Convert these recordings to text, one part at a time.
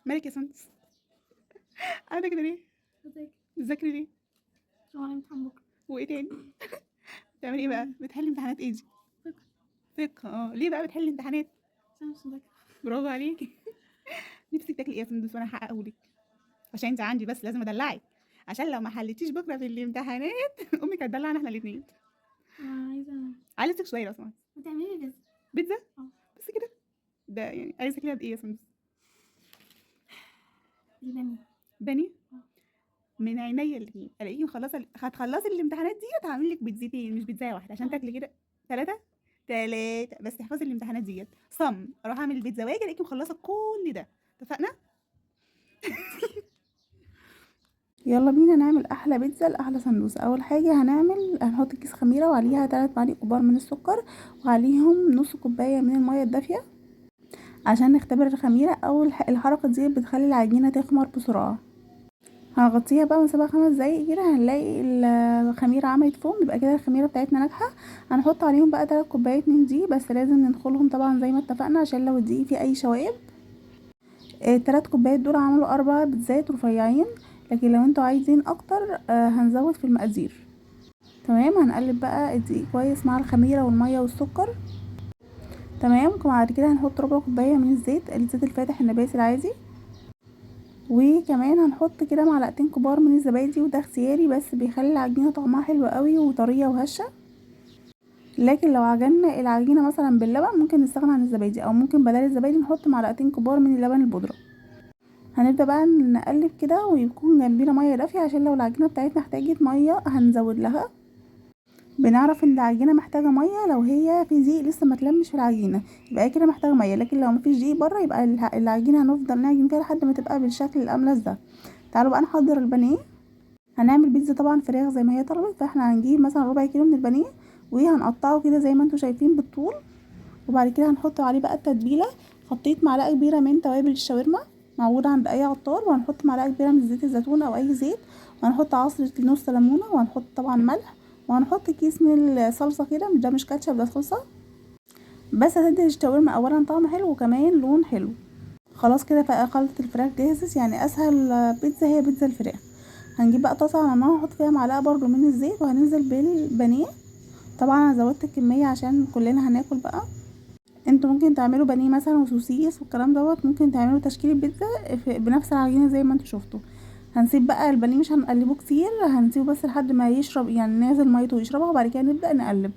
مالك يا سندس؟ قاعدة كده ليه؟ بذاكر. بتذاكري ليه؟ عشان ورايا امتحان بكرة. وايه تاني؟ بتعملي ايه بقى؟ بتحلي امتحانات ايه دي؟ فقه. فقه. ليه بقى بتحلي امتحانات؟ عشان مش مذاكرة. برافو عليكي. نفسك تاكلي ايه يا سندس وانا هحققهولك؟ عشان انت عندي بس لازم ادلعك، عشان لو ما حلتيش بكره في الامتحانات امك هتدلعنا احنا الاثنين. انا عايزة. عايزه شوية لو سمحت. ما تعملي بيتزا. بيتزا؟ اه. بس كده؟ ده يعني عايزه تاكليها بايه يا سندس؟ البانيه. بانيه؟ اه. من عينيا الاثنين. الاقيكي مخلصة هتخلصي الامتحانات ديت هعمل لك بيتزتين مش بيتزايه واحدة عشان تاكلي كده. 3 3 بس تحفظي الامتحانات ديت صم. اروح اعمل البيتزا واجي الاقيكي مخلصة كل ده. اتفقنا؟ يلا بينا نعمل احلى بيتزا لاحلى سندوسه. اول حاجة هنحط كيس خميره وعليها 3 معالق كبار من السكر وعليهم نص كوباية من المية الدافيه عشان نختبر الخميره. اول الحركة دي بتخلي العجينة تخمر بسرعة. هنغطيها بقى ونسيبها 5 دقايق كده، هنلاقي الخميره عملت فوم، يبقى كده الخميره بتاعتنا ناجحة. هنحط عليهم بقى 3 كوبايات من دي، بس لازم ننخلهم طبعا زي ما اتفقنا عشان لو الدقيق فيه اي شوائب. 3 كوبايات دول عملوا 4 بيتزات رفيعين، لكن لو انتوا عايزين اكتر، هنزود في المقادير. تمام. هنقلب بقى الدقيق كويس مع الخميره والمية والسكر. تمام. وبعد كده هنحط ربع كوباية من الزيت، الزيت الفاتح النباتي العادي، وكمان هنحط كده معلقتين كبار من الزبادي، وده اختياري بس بيخلي العجينة طعمها حلو قوي وطريه وهشه. لكن لو عجنا العجينة مثلا باللبن ممكن نستغنى عن الزبادي، او ممكن بدل الزبادي نحط معلقتين كبار من اللبن البودره. هنبدا بقى نقلب كده، ويكون جنبينا مية دافيه عشان لو العجينة بتاعتنا احتاجت مية هنزود لها. بنعرف ان العجينة محتاجه مية لو هي في دقيق لسه ما تلمش في العجينة، يبقى كده محتاجه مية، لكن لو مفيش دقيق بره يبقى العجينة هنفضل نعجن فيها لحد ما تبقى بالشكل الاملس ده. تعالوا بقى نحضر البانيه. هنعمل بيتزا طبعا فراخ زي ما هي طلبت، فاحنا هنجيب مثلا ربع كيلو من البانيه وهنقطعه كده زي ما انتم شايفين بالطول، وبعد كده هنحط عليه بقى التتبيله. حطيت معلقه كبيرة من توابل الشاورما موجودة عند اي عطار، وهنحط معلقه كبيرة من زيت الزيتون او اي زيت، وهنحط عصره نص ليمونه، وهنحط طبعا ملح، وهنحط كيس من الصلصه كده، ده مش كاتشب ده صلصه، بس هتدي الشاورما اولا طعم حلو وكمان لون حلو. خلاص كده بقى خلطه الفراخ جاهزة. يعني اسهل بيتزا هي بيتزا الفراخ. هنجيب بقى طاسه على النار، نحط فيها معلقه برضو من الزيت، وهننزل بالبانيه. طبعا انا زودت الكمية عشان كلنا هناكل بقى. انتوا ممكن تعملوا بانيه مثلا وسوسيس والكلام دوت، ممكن تعملوا تشكيل بيتزا بنفس العجينة زي ما انتوا شفتوا. هنسيب بقى البانيه مش هنقلبه كتير، هنسيبه بس لحد ما يشرب، يعني نازل ميته ويشربها، وبعد كده نبدا نقلب.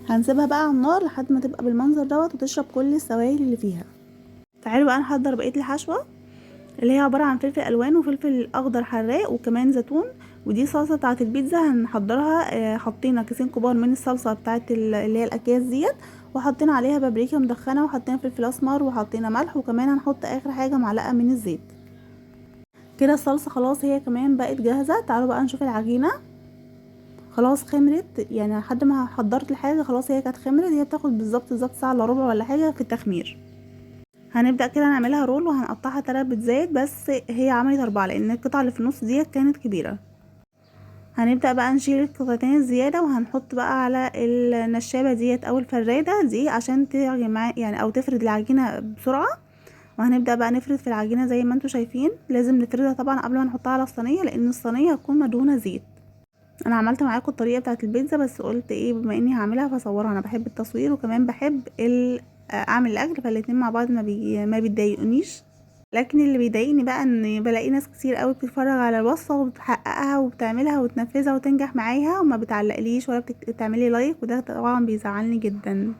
هنسيبها بقى على النار لحد ما تبقى بالمنظر دوت وتشرب كل السوائل اللي فيها. تعالوا بقى نحضر بقية الحشوه اللي هي عبارة عن فلفل الوان وفلفل اخضر حراق وكمان زيتون، ودي صلصه بتاعه البيتزا هنحضرها. حطينا كيسين كبار من الصلصه بتاعه اللي هي الاكياس ديت، وحطينا عليها بابريكا مدخنه، وحطينا فلفل اسمر، وحطينا ملح، وكمان هنحط اخر حاجة معلقه من الزيت. كده الصلصه خلاص هي كمان بقت جاهزة. تعالوا بقى نشوف العجينة. خلاص خمرت، يعني لحد ما حضرت الحاجة خلاص هي كانت خمرت. هي بتاخد بالظبط بالظبط ساعة الا ربع ولا حاجة في التخمير. هنبدا كده نعملها رول، وهنقطعها 3 بيتزات، بس هي عملت 4 لان القطعة اللي في النص ديت كانت كبيرة. هنبدا بقى نشيل القطعتين الزيادة، وهنحط بقى على النشابه ديت او الفراده دي عشان تعجن معايا يعني او تفرد العجينة بسرعة. وهنبدا بقى نفرد في العجينة زي ما انتم شايفين. لازم نفردها طبعا قبل ما نحطها على الصينية لان الصينية هتكون مدهونه زيت. انا عملت معاكم الطريقة بتاعه البيتزا، بس قلت ايه بما اني هعملها فصورها. انا بحب التصوير وكمان بحب اعمل الاكل، فالاتنين مع بعض ما بيضايقونيش. لكن اللي بيضايقني بقى ان بلاقي ناس كتير قوي بتتفرج على الوصفة وبتحققها وبتعملها وتنفذها وتنجح معاها وما بتعلقليش ولا بتعملي لايك، وده طبعا بيزعلني جدا.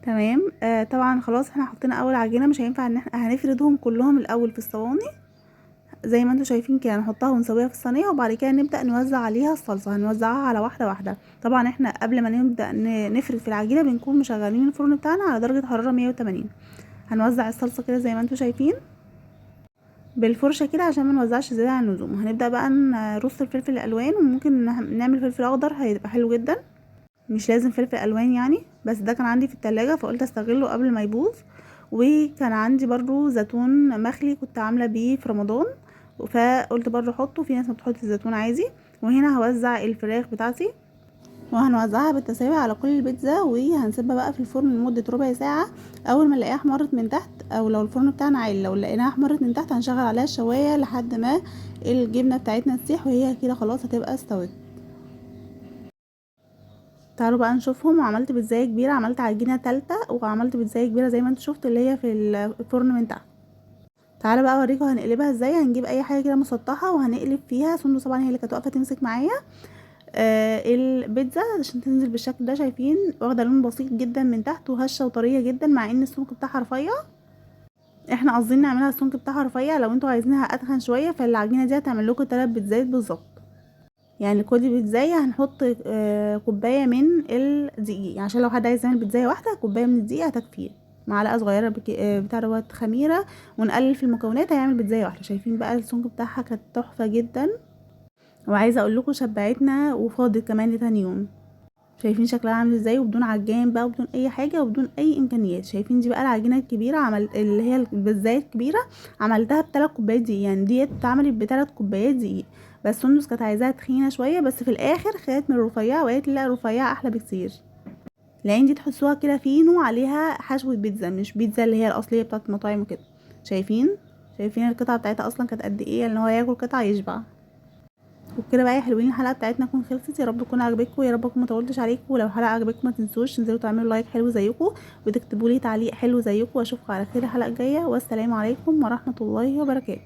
تمام. طبعا خلاص احنا حطينا اول عجينه، مش هينفع ان احنا هنفردهم كلهم الاول في الصواني زي ما انتم شايفين كده، نحطها ونسويها في الصينية، وبعد كده نبدا نوزع عليها الصلصه. هنوزعها على واحدة واحدة. طبعا احنا قبل ما نبدا نفرد في العجينة بنكون مشغلين الفرن بتاعنا على درجه حرارة 180. هنوزع الصلصه كده زي ما انتم شايفين بالفرشه كده عشان ما نوزعش زيادة عن اللزوم. هنبدا بقى نرص الفلفل الالوان، وممكن نعمل فلفل اخضر هيبقى حلو جدا، مش لازم فلفل الوان يعني، بس ده كان عندي في التلاجة فقلت استغله قبل ما يبوظ. وكان عندي برضو زيتون مخلي كنت عامله بيه في رمضان فقلت برضو احطه، في ناس ما بتحط الزيتون عادي. وهنا هوزع الفراخ بتاعتي. وهنوزعها بالتساوي على كل البيتزا، وهنسيبها بقى في الفرن لمدة ربع ساعة. اول ما نلاقيها احمرت من تحت، او لو الفرن بتاعنا عالي لو لقيناها احمرت من تحت هنشغل عليها الشوايه لحد ما الجبنة بتاعتنا تسيح، وهي كده خلاص هتبقى استوت. تعالوا بقى نشوفهم. وعملت بيتزايه كبيرة، عملت عجينه تالتة وعملت بيتزايه كبيرة زي ما انتوا شفتوا اللي هي في الفرن من تحت. تعالوا بقى اوريكم هنقلبها ازاي. هنجيب اي حاجة كده مسطحة وهنقلب فيها. سندس طبعا هي اللي كانت واقفة تمسك معايا البيتزا عشان تنزل بالشكل ده. شايفين واخده لون بسيط جدا من تحت وهشه وطريه جدا، مع ان السمك بتاعها رفيع. احنا قصدين نعملها السمك بتاعها رفيع، لو انتوا عايزينها اتخن شوية فالعجينه دي هتعمل لكم 3 بيتزات بالظبط. يعني كل بيتزايه هنحط كوباية من الدقيق، عشان لو حد عايز يعمل بيتزايه واحدة كوباية من الدقيق هتكفيه، معلقه صغيرة بتاع دوت خميره، ونقلل في المكونات هيعمل بيتزايه واحدة. شايفين بقى السمك بتاعها كانت تحفة جدا، وعايزه اقول لكم شبعتنا وفاضت كمان لتاني يوم. شايفين شكلها عامل ازاي، وبدون عجان بقى وبدون اي حاجة وبدون اي امكانيات. شايفين دي بقى العجينة الكبيرة، عملت اللي هي البيتزايه الكبيرة عملتها ب3 كوبايات دقيق، يعني ديت اتعملت ب3 كوبايات دقيق، بس سندس كانت عايزاها تخينة شوية، بس في الاخر خدت من الرفيعة وقالت لا الرفيعة احلى بكتير، لان دي تحسوها كده فينو عليها حشوه بيتزا، مش بيتزا اللي هي الاصلية بتاعت المطاعم وكده. شايفين القطعة بتاعتها اصلا كانت قد ايه، ان هو ياكل قطعه يشبع. وبكده بقى يا حلوين الحلقة بتاعتنا تكون خلصت. يا رب تكون عجبتكم، يا رب اكون ما طولتش عليكم. ولو الحلقة عجبتكم ما تنسوش تنزلوا تعملوا like حلو زيكم، وتكتبوا لي تعليق حلو زيكم، واشوفكم على خير الحلقة الجاية. والسلام عليكم ورحمة الله وبركاته.